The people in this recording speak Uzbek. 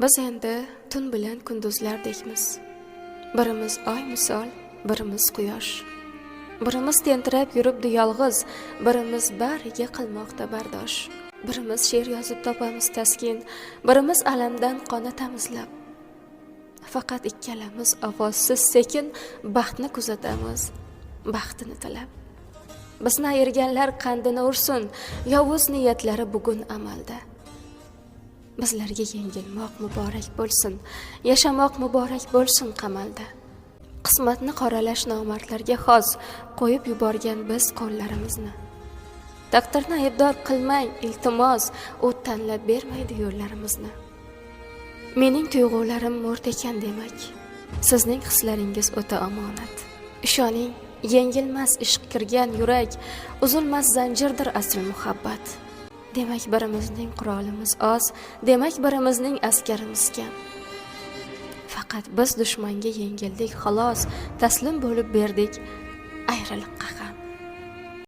Biz endi tun bilan kunduzlardekmiz. Birimiz oy misol, birimiz quyosh. Birimiz tentirab yuribdi yolg'iz, birimiz bariga qilmoqda bardosh. Birimiz she'r yozib topamiz taskin, birimiz alamdan qonatamiz lab. Faqat ikkalamiz ovozsiz sekin baxtni kuzatamiz, baxtini tilab. Bizni ayirganlar qandini ursin, yovuz niyatlari bugun amalda. Bizlarga yengilmoq muborak bo'lsin, yashamoq muborak bo'lsin qamalda. Qismatni qoralash nomardlarga xos, qo'yib yuborgan biz qo'llarimizni. Taqdirni aybdor qilmang, iltimos, u tanlab bermaydi yo'llarimizni. Mening tuyg'ularim mo'rt ekan demak, sizning hislaringiz o'ta omonat. Ishoning, yengilmas ishq kirgan yurak, uzilmas zanjirdir asl muhabbat. Demak, birimizning qurolimiz oz, demak, birimizning askarimiz kam. Faqat biz dushmanga yengildik xolos, taslim bo'lib berdik ayriliqqa ham.